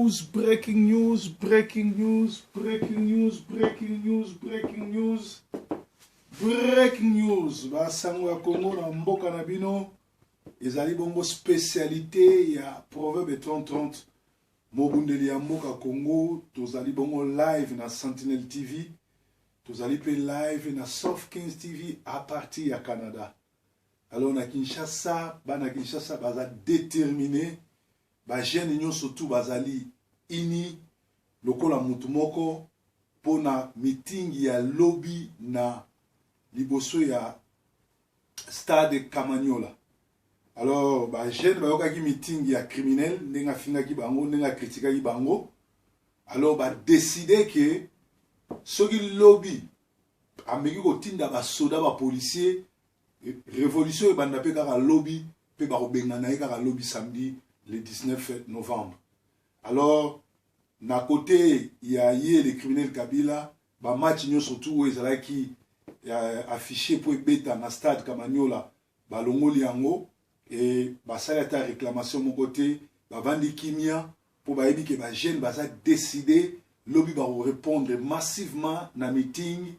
News, breaking news, breaking news, breaking news, breaking news, breaking news, breaking news. Basango ya Congo na mboka na bino ezali bongo spécialité ya Proverbe 3030 mobundeli ya mboka Congo. Tozali bongo live na Sentinelle TV, tozali mpe live na Soft Kings TV à partir ya Canada. Alors na Kinshasa, bana Kinshasa baza déterminé, ba jeunes nyonso tu bazali ini lokola mutu moko mpona meeting ya lobi na liboso ya stade Kamanyola. Alors ba jeunes bayokaki meeting ya criminel ndenge afingaki bango, ndenge akritikaki bango. Alors ba décider ke soki lobi ameki kotinda basoda, bapolicier, révolution ebanda mpe kaka lobi, mpe bakobengana ye kaka lobi samedi le 19 novembre. Alors na côté ya ye le criminel Kabila, bamatch nyonso tu oyo ezalaki affiché mpo ebeta na stade Kamanyola, balongoli yango e basali ata réclamation moko te. Bavandi kimia mpo bayebi ke bajeune baza décidé, lobi bakorépondre massivement na meeting.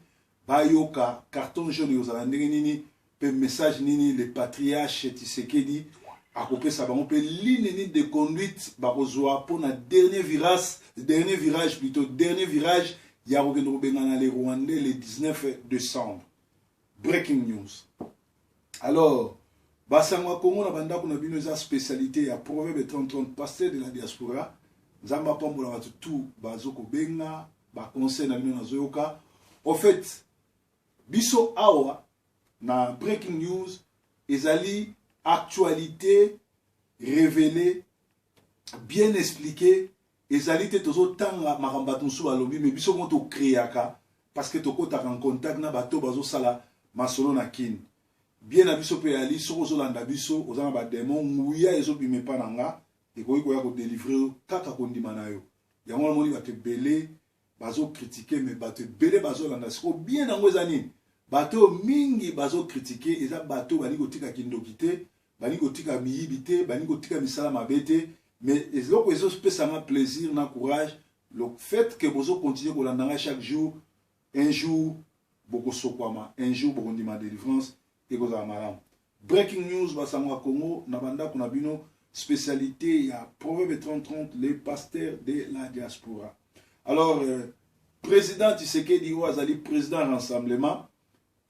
Bayoka carton jaune ekozala ndenge nini mpe message nini le patriarche Tshisekedi akopesa bango mpe ligne nini de conduite bakozwa mpona dernier virage, dernier virage plutôt, dernier virage ya kokende kobengana les Rwandais le 19 décembre. Breaking news. Alors basango ya Kongo na bandako na bino eza spécialité ya Proverbe 3030, pasteur de la diaspora. Nzambe apambola bato tu bazokobenga, baconseil na bino nazoyoka. Au fait, biso awa na breaking news ezali actualité révélée, bien expliqué. Ezali te tozotanga makambo bato mosusu balobi, mais biso moko tocréaka, parce que tokɔtaka en contact na bato bazosala masolo na Kini bien na biso. Mpe yali soki ozolanda biso, oza na badémon, nguya ezobima epa na nga, ekoki koya kodélivrer yo kaka kondima na yo. Yango namoni bato ebele bazocritiquer, mais bato ebele bazolanda. Sikoyo bien yango eza nini? Bato oyo mingi bazocritiquer eza bato oyo balingi kotika kindoki te, balingi kotika miyibi te, balingi kotika misala mabe te. Mais eloko ezopesanga plaisir na courage, le fait que bozocontinuer kolanda nga chaque jour. Un jour bokosokwama, un jour bokondima délivrance, ekozala malamu. Breaking news, basango ya Congo na bandako na bino, spécialité ya Proverbe 3030, le pasteur de la diaspora. Alors président Tshisekedi oyo azali président rassemblement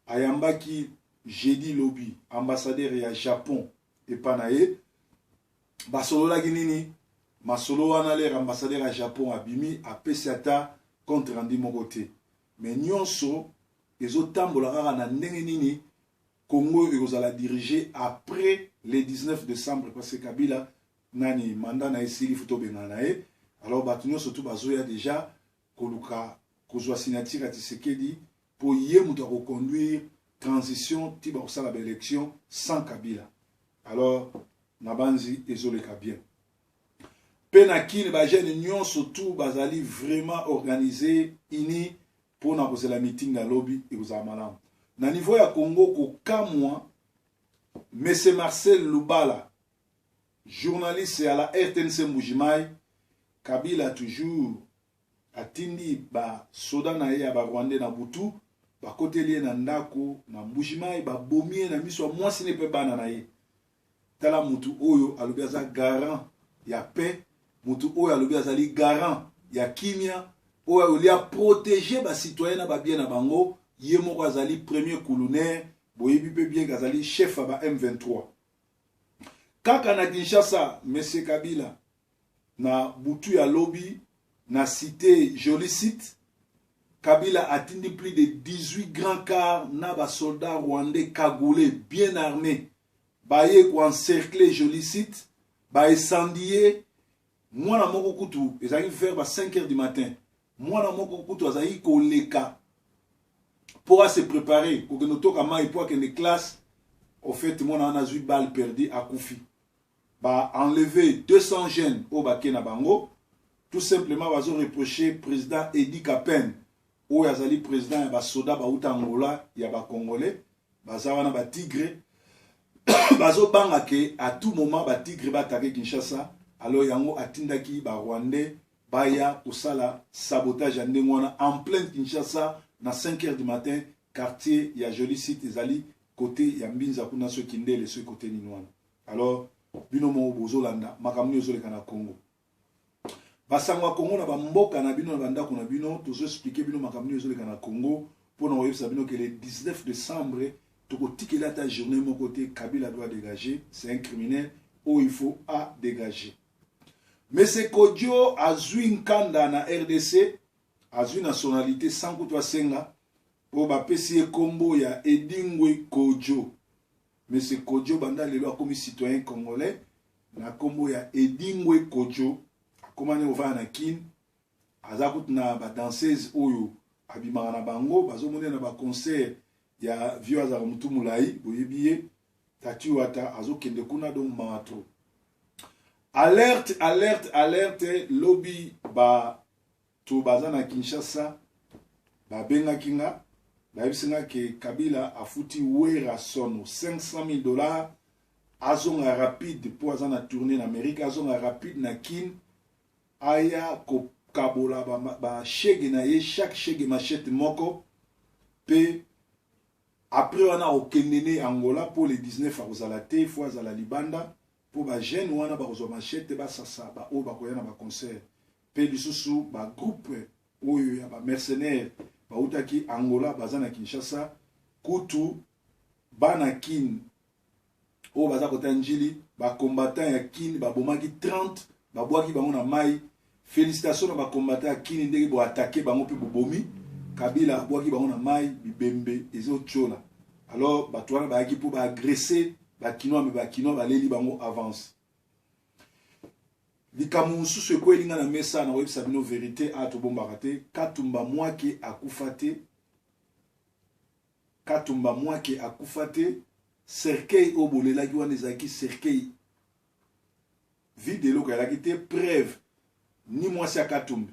ayambaki jeudi lobi ambassadeur ya Japon epa na ye. Basololaki nini? Masolo wana, lere ambassadeur ya Japon abimi, apesi ata compte rendu moko te, mais nyonso ezotambola kaka na ndenge nini Congo ekozala dirigé après le 19 décembre, parce que Kabila nani mandat na esili, faut tobengana na ye. Alors bato nyonso tu bazoya déjà koluka kozwa signature ya Tshisekedi mpo ye moto akoconduire transition ti bakosala baélection sans Kabila. Alors na banzi ezoleka bien. Mpe na Kini, bajeune nyonso tu bazali vraiment organisé, uni mpona kozela meeting ya lobi, ekozala malamu. Na niveau ya Congo, kokamwa, monsieur Marcel Lubala, journaliste ya la RTNC Mbujimai, Kabila toujours atindi basoda na ye ya barwandais na butu, bakoteli ye na ndako na Mbujimai, babomi ye na miso ya mwasi ne mpe bana na ye. Tala mutu oyo alobi aza garant ya paix, mutu oyo alobi azali garant ya kimia, oyo olia protéger bacitoyen na babien na bango, ye moko azali premier colonel. Boyebi mpe bien azali chef ya ba M23. Kaka na Kinshasa, monsieur Kabila, na butu ya lobi na cité Jolie Site, Kabila atindi plus de 18 grands cars na basoldats rwandais cagoulés, bien armés, baye koencercler Jolie Site, baincendier. Mwana moko kutu, ezalaki vers ba 5 heures du matin, mwana moko kutu azalaki koleka mpo ase préparer kokende otoka mai mpo akende classe. Au fait, mwana wana azwi balle perdue, akufi. Baenlever 200 jeunes oyo bake na bango. Tout simplement bazoreprocher président Edi Kapen, oyo azali président ya basoda bauta Angola ya bacongolais baza wana batigre. Bazobanga ke à tout moment batigre baattaquer Kinshasa. Alors yango atindaki barwandais. baya kosala sabotage ya ndenge wana en pleine Kinshasa na 5 heures du matin, quartier ya Joli Site ezali kote ya Mbinza kuna, soki Kindele, soki kote nini wana. Alors bino moko bozolanda makambo nini ezoleka na Congo. Basango ya Congo na bamboka na bino, na bandako na bino, tozo expliquer bino makambo nini ezoleka na Congo mpo na koyebisa bino ke le 19 décembre tokotikela ata journée moko te. Kabila doit dégager, c'est un criminel oyo il faut a dégager. Monsieur Kodjo azwi nkanda na RDC, azwi nationalité sans kutu asenga, mpo bapesi ye nkombo ya Edingwe Kodjo. Monsieur Kodjo banda lelo akomi citoyen congolais na nkombo ya Edingwe Kodjo. Akomani kovanda na Kin, aza kutu na badanseuse oyo abimaka na bango, bazomona na baconcert ya vieux azalaka motu molai, boyebi ye, Tati Wata, azokende kuna. Donc mawa trop. Alerte, alerte, alerte! Lobi bato baza na Kinshasa babengaki nga, bayebisi nga ke Kabila afuti Werrason 500 000 $, azonga rapide mpo aza na tournée na Amérique, azonga rapide na Kin, aya kokabola bashege ba na ye, chaque shege machette moko, mpe après wana akokende ne Angola, mpo le 19 akozala te, fo azala libanda, mpo bajeune wana bakozwa machette, basasa baoyo bakoya na baconcert. Mpe lisusu bagroupe oyo ya bamercenaire bautaki Angola baza na Kinshasa. Kutu bana Kin oyo baza kota Njili, bacombattant ya Kin babomaki 30, babwaki bango na mai. Félicitation na bacombattant ya Kini ndenge boattaquer bango mpe bobomi Kabila, abwaki bango na mai, bibembe ezotiola. Alors bato wana bayaki mpo baagresser Bakinois, me Bakinois baleli bango avance. Likambo mosusu ekweli nga na mesa na koyebisa bino vérité a tobombaka te: Katumba Mwake akufa te, Katumba Mwake akufa te. Cercueil oyo bolelaki wana ezalaki cercueil vide, eloko ezalaki te. Preuve, ni mwasi ya Katumbi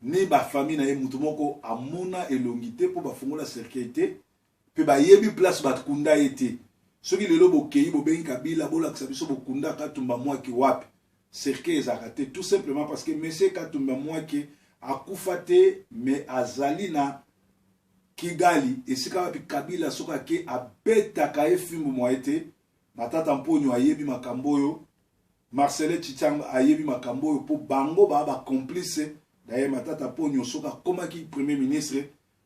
ni bafamille na ye, motu moko amona elongi te, mpo bafungola cercueil te, mpe bayebi place bakunda ye te. Soki lelo bokei, bobengi Kabila, bolakisa biso bokunda Katumba Mwake wapi, cercueil ezalaka te, tout simplement parce que monsieur Katumba Mwake akufa te, mais azali na Kigali, esika wapi Kabila soki ake abetaka ye fimbu mwa ye te. Matata Mponyo ayebi makambo oyo, Marcelin Tshitsanga ayebi makambo oyo, mpo bango baa bacomplice. Daye Matata Mponyo soki akomaki premier ministre,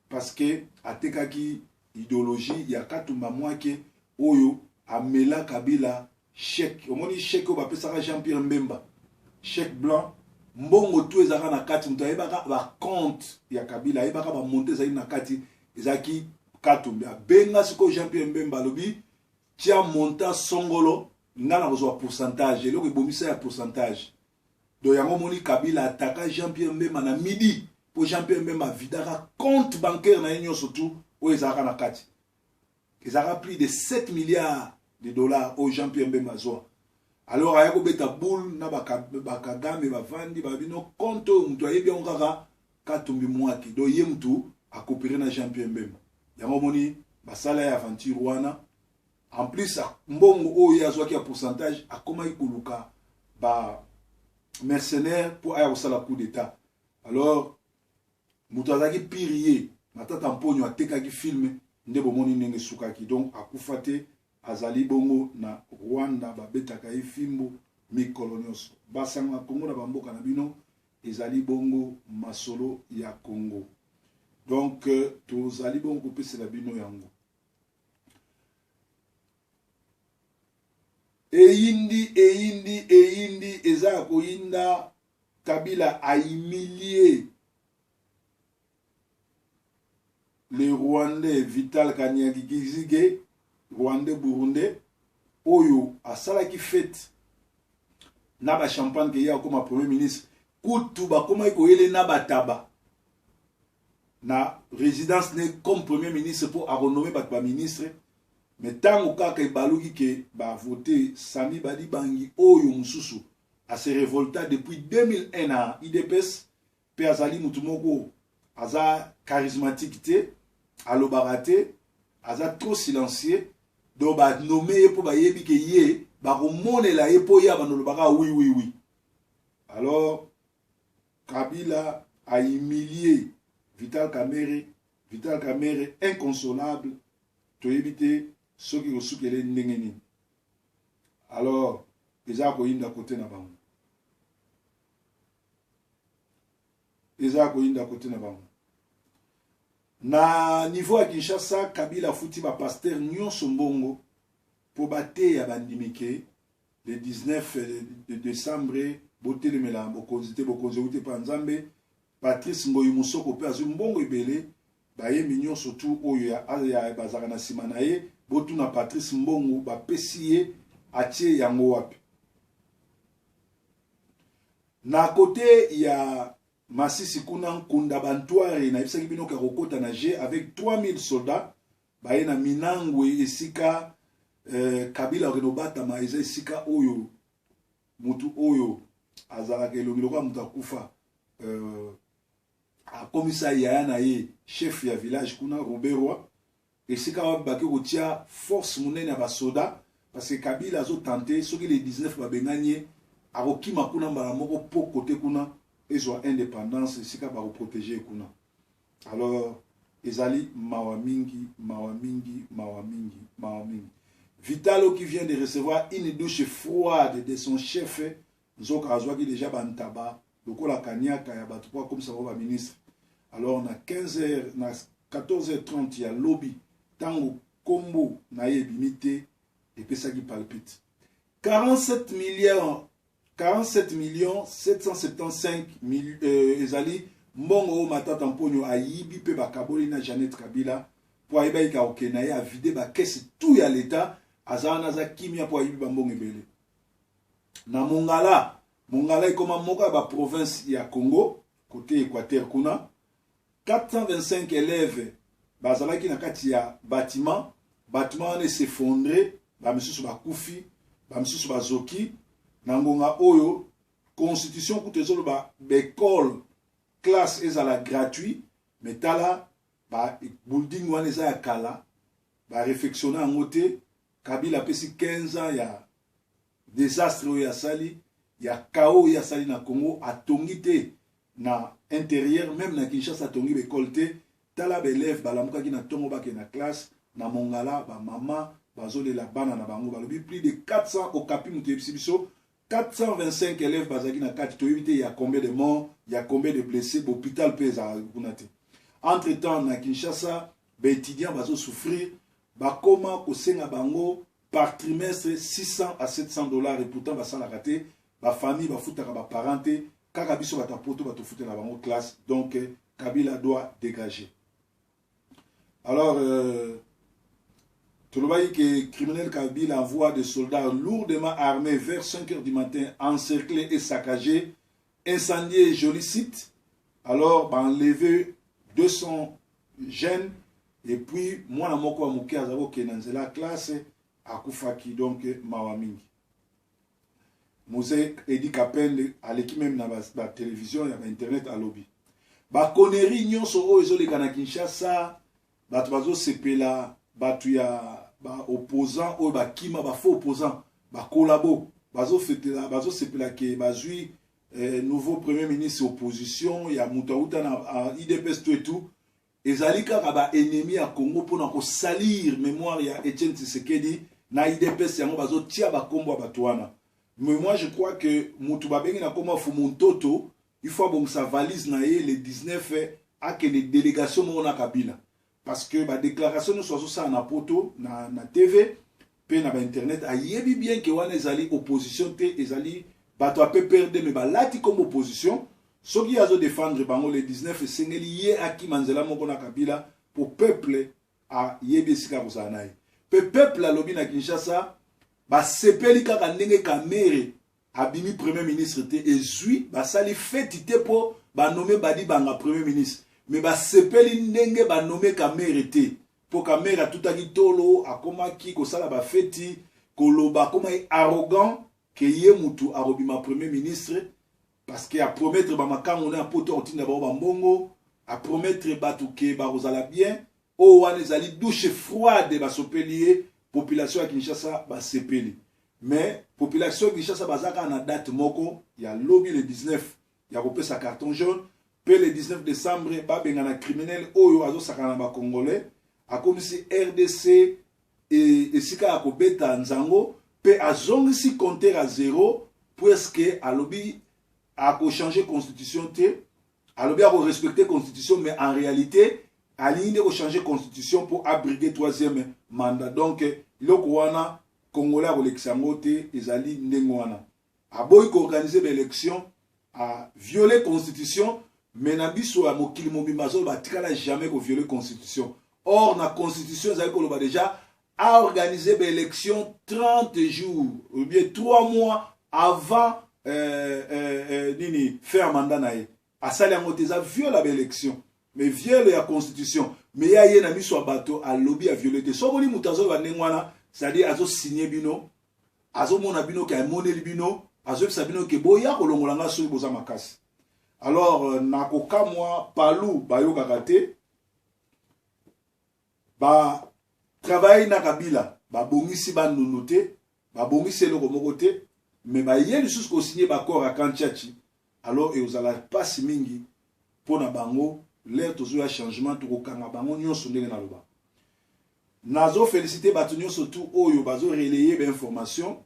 parce que atekaki idéologie ya Katumba Mwake oyo amela Kabila chèque. Omoni chèque oyo bapesaka Jean Pierre Mbemba, chèque blanc, mbongo tu ezalaka na kati. Moto ayebaka bacompte ya Kabila, ayebaka bamonte ezalaki na kati, ezalaki Katumbi. Abenga sikoyo Jean Pierre Mbemba, alobi: "Tia montant songolo, nga na kozwa pourcentage." Eloko ebomisa ya pourcentage. Donc yango omoni Kabila ataka Jean Pierre Mbemba na midi, mpo Jean Pierre Mbemba avidaka compte bancaire na ye nyonso tu oyo ezalaka na kati, ezalaka plus de 7 milliards de dollars oyo Jean Pierre Mbemba azwa. Alors aya kobeta boule na Bakagame, bavandi babino compte oyo moto ayebi yango kaka Katumbi Mwaki. Donc ye motu acoopérer na Jean Pierre Mbemba. Yango omoni basala ya aventure wana. En plus, mbongo oyo ye azwaki ya pourcentage, akomaki koluka ba mercenaire mpo aya kosala coup d'état. Alors moto azalaki pire ye Matata Mponyo atekaki film, nde bomoni ndenge esukaki. Donc akufa te, azali bongo na Rwanda, babetaka ye fimbu mikolo nyonso. Basango ya Kongo na bamboka na bino ezali bongo masolo ya Kongo. Donc tozali bongo kopesela bino yango. Eyindi, eyindi, eyindi, eza ya koyinda. Kabila ahumilie le Rwandais Vital Kanyagizige, Rwandais Burundais oyo asalaki fête na bachampagne ke ye akóma premier ministre. Kutu bakomaki koyele na bataba na résidence ne comme premier ministre mpo akonommer bato baministre. Mais ntango kaka ebaluki ke bavote Sami Badibangi oyo mosusu ase révolta depuis 2001 na UDPS, mpe azali motu moko aza charismatique te, alobaka te, aza trop silencieux. Donc banommer ye mpo bayebi ke ye bakomonela ye, mpo ye abanda olobaka oui, oui, oui. Alors Kabila a humilie Vital Kamerhe, Vital Kamerhe inconsolable, toyebi te soki kosukele ndenge nini. Alors eza koyinda kote na bango, eza koyinda kote na bango. Na niveau ya Kinshasa, Kabila afuti ba pasteur nyonso mbongo mpo bateya bandimi ke le 19 de décembre botelemela bokonzi te, bokonzi euti epa Nzambe. Patrice Ngoyi Musoko mpe azwi mbongo ebele, bayembi nyonso tu oyo ya bazalaka na nsima na ye, botuna Patrice mbongo bapesi ye atie yango wapi. Na kote ya Masisi kuna, Nkunda Bantware nayebisaki bino ke akokota na jeu avec 3000 soldats baye na Minangwe esika Kabila akende kobatama. Eza esika oyo mutu oyo azalaka elongi lokola moto akufa, akomisa yaya na ye chef ya village kuna, Ruberwa, esika wapi bake kotia force monene ya basoda, parce que Kabila azotenter soki le 19 babengani ye, akokima kuna mbala moko po kote kuna ezwa indépendance, esika bakoprotéger kuna. Alors ezali mawa mingi, mawa mingi, mawa mingi, mawa mingi. Vitalo qui vient de recevoir une douche froide de son chef, nzoka azwaki déjà bantaba lokola kaniaka ya bato mpo akomisa bango baministre. Alors na 15 heures, na 14h30 ya lobi, ntango nkombo na ye ebimi te, epesaki palpite. 47 milliards, 47 millions 775 mil, ezali mbongo oyo Matata Mponyo ayibi mpe bakaboli na Janet Kabila, mpo ayebaki kaka kokende na ye avider bacaisse tout ya leta. Aza wana, aza kimia mpo ayibi bambongo ebele. Na Mongala, Mongala ekoma moko ya baprovince ya Congo côté Équateur kuna, 425 élèves bazalaki na kati ya bâtiment. Bâtiment wana es'effondrer, bamisusu bakufi, bamisusu bazoki. Na ngonga oyo constitution kutu ezoloba baécole, classe ezala gratuit, mais tala ba building wana eza ya kala, baréfectionner yango te. Kabila apesi 15 ans ya désastre oyo asali, ya chaos oyo asali na Congo. Atongi te na intérieur, même na Kinshasa atongi baécole te. Tala baélève balamukaki na ntongo, bakende na classe na Mongala, bamama bazolela bana na bango. Balobi plus de 400, Okapi moto eyebisi biso 425 élèves bazalaki na kati. Toyebi te ya combien de morts, ya combien de blessés. Bahôpital mpe ezalaka kuna te. Entre temps na Kinshasa, baétudiant bazosouffrir, bakoma kosenga bango par trimestre 600 à 700 dollars, et pourtant basalaka te, bafamille bafutaka baparent te, kaka biso bato ya poto batofutela bango classe. Donc Kabila doit dégager. Alors tolobaki ke criminel Kabila envoie des soldats lourdement armés vers 5 heures du matin encercler et saccager, incendier joli site. Alors baenlever 200 jeunes et puis mwana moko ya moke aza kokende na nzela ya classe, akufaki. Donc mawa mingi. Mose Edi Kapende aleki même na batélévision ya bainternet, alobi baconneries nyonso oyo ezoleka na Kinshasa. Bato bazosepela, bato ya baopposant oyo bakima, bafaux opposant, bacollabo bazofetela, bazosepela ke bazwi nouveau premier ministre, opposition ya moto auta na UDPS, tout et tout. Ezali kaka baennemi ya Congo mpona kosalir mémoire ya Etienne Tshisekedi na UDPS, yango bazotia bakombo ya bato wana. Mais moi je crois que motu babengi na kombo Fumu Ntoto, il faut abongisa valise na ye le 19, akende délégation moko na Kabila, parce que badéclaration nyonso azosala na poto, na TV mpe na bainternet, ayebi bien ke wana ezali opposition te, ezali bato ya PPRD, mais balati comme opposition. Soki azodéfendre bango le 19, esengeli ye akima nzela moko na Kabila, po peuple ayebi esika kozala na ye. Mpe peuple alobi na Kinshasa basepeli kaka ndenge Kamerhe abimi premier ministre te. Ezwi basali feti te mpo banommer Badibanga premier ministre, mais basepeli ndenge banommer Kamerhe te, mpo Kamerhe atutaki tolo, akomaki kosala bafeti, koloba, akomaki arrogant ke ye mutu akobima premier ministre, parce que apromettre bamakango na ya poto akotinda bango bambongo, apromettre bato ke bakozala bien. Oyo wana ezali douche froide basopeli ye. Population ya Kinshasa basepeli, mais population ya Kinshasa baza kaka na date moko ya lobi le 19. ya kopesa carton jaune. Mpe le 19 décembre, babengana criminel oyo azosakana na Bacongolais, akomisi RDC esika ya kobeta nzango mpe azongisi compteur à zéro, puisque alobi akochange constitution te. Alobi akorespecte constitution, mais en réalité alingi nde kochange constitution mpo abriguer troisième mandat. Donc eloko wana, Congolais akolekisa yango te. Ezali ndenge wana, aboyi koorganiser baélection, aviole constitution, mais na biso ya mokili mobimba azoloba atikala jamais koviole constitution. Or na constitution ezali koloba déjà aorganiser baélection 30 jours ou bien 3 mois avant nini, faire mandat na ye. Asali yango te, eza viol ya baélection, mais viol ya constitution. Mais ye aye na miso ya bato, alobi aviole te. Soki moto azoloba ndenge wana, c'est-à-dire azosigne bino, azomona bino ke amoneli bino, azoyebisa bino ke boya kolongola nga soki boza makasi. Alors nakokamwa palu bayokaka te. Batravaille na Kabila, babongisi bandundu te, babongisi eloko moko te, mais baye lisusu kosigne baaccord ya Camp Tshatshi. Alors ekozala mpasi mingi mpo na bango. L'heure tozoya changement, tokokanga bango nyonso. Ndenge naloba, nazofélicité bato nyonso tu oyo bazorelayer bainformation.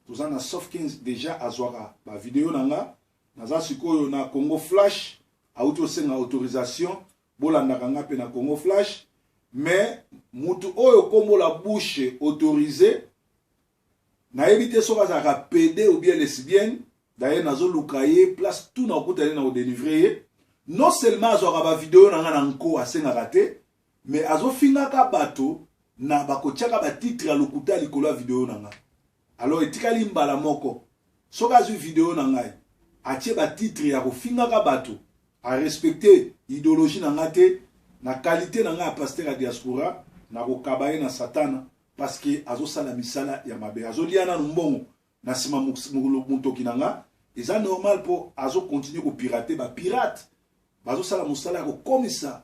Toza na Soft 15, déjà azwaka bavideo na nga. Naza sikoyo na Congo Flash, auti osenga autorisation. Bolandaka nga mpe na Congo Flash. Mais mutu oyo kombola bouche autorisé, nayebi te soki azalaka pédé ou bien lesbienne. D'ailleurs nazoluka ye place tout, na okuta ye na kodélivre ye. Non seulement azwaka bavideo na nga na nko, asengaka te, mais azofingaka bato na bakotiaka batitre ya lokuta likolo ya video na nga. Alors etikali mbala moko, soki azwi video na ngai, atie batitre ya kofingaka bato, arespecte idéologie na nga te, na qualité na ngai ya pasteur ya diaspora, nakokaba ye na Satana, parce que azosala misala ya mabe, azolia nanu mbongo na nsima motoki na nga. Eza normal mpo azokontinue kopirate. Bapirate bazosala mosala ya kokomisa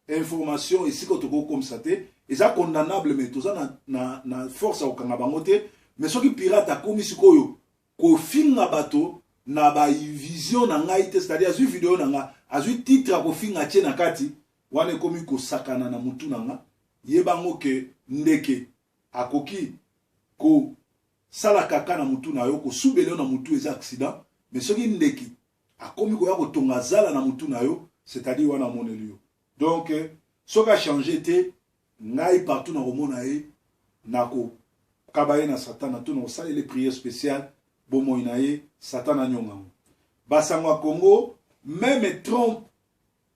information esika tokokomisa te, eza condamnable, mais toza na force ya kokanga bango te. Mais soki pirate akomi sikoyo kofinga bato na bavision na ngai te, c'est-à-dire azwi video na nga, azwi titre ya kofinga, tie na kati wana, ekomi kosakana na mutu na nga. Yebango ke ndeke akoki kosala kaka na mutu na yo, kosubela yo na mutu, eza accident. Mais soki ndeke akomi koya kotonga zala na mutu na yo, c'est-à-dire wana amoneli yo. Donc soki achange te, ngai partout nakomona ye, nakokaba ye na Satana to nakosalela prière spéciale. Bomoi na ye, Satan anyonga yango. Basango ya Congo, même Trump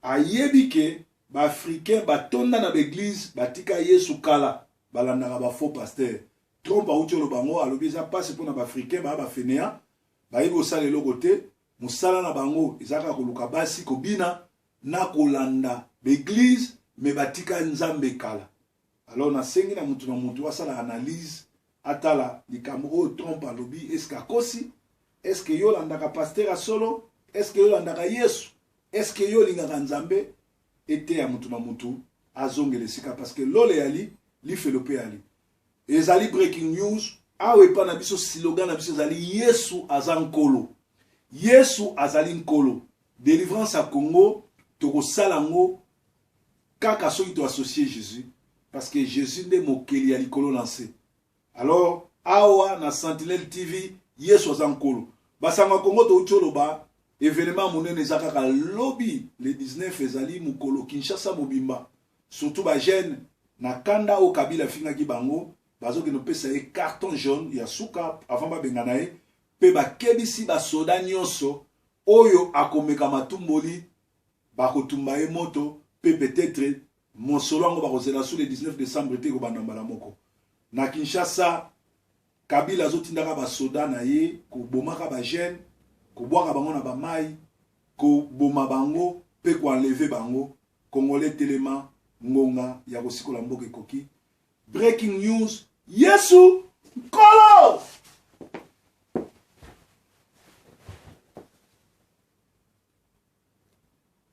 ayebi ke Baafricain batonda na baeglise, batika Yesu kala, balandaka bafaux pasteur. Trump awuti oloba yango, alobi eza mpasi mpona Baafricain, baya bafainéants, bayebi kosala eloko te. Mosala na bango eza kaka koluka basi, kobina na kolanda baeglise, mais batika Nzambe kala. Alors nasengi na mutu na mutu asala analyse, atala likambo oyo Trump alobi. Eske akosi? Eske yo olandaka pasteur ya solo? Eske yo olandaka Yesu? Eske yo olingaka Nzambe? Eteya mutu na mutu azongela esika, parce que lole yali, lifelo mpe yali. Ezali breaking news awa epa na biso. Slogan na biso ezali "Yesu aza Nkolo". Yesu azali Nkolo. Délivrance ya Congo, tokosala yango kaka soki toassocie Jésus, parce que Jésus nde mokeli ya likolo na nse. Alors awa na Sentinelle TV, Yesu aza Nkolo. Basango ya Congo, touti oloba événement monene eza kaka lobi le 19. Ezali mokolo Kinshasa mobimba, surtout bajeune, na kanda oyo Kabila afingaki bango, bazokende kopesa ye carton jaune ya suka avant babengana ye. Mpe bakebisi basoda nyonso oyo akomeka matumboli, bakotumba ye moto. Mpe peut-être mosolo yango bakozela su le 19 décembre te, kobanda mbala moko na Kinshasa. Kabila azotindaka basoda na ye kobomaka bajeune, kobwaka bango na bamai, koboma bango mpe koenlever bango. Congolais, telema, ngonga ya kosikola mboka ekoki. Breaking news, Yesu Nkolo.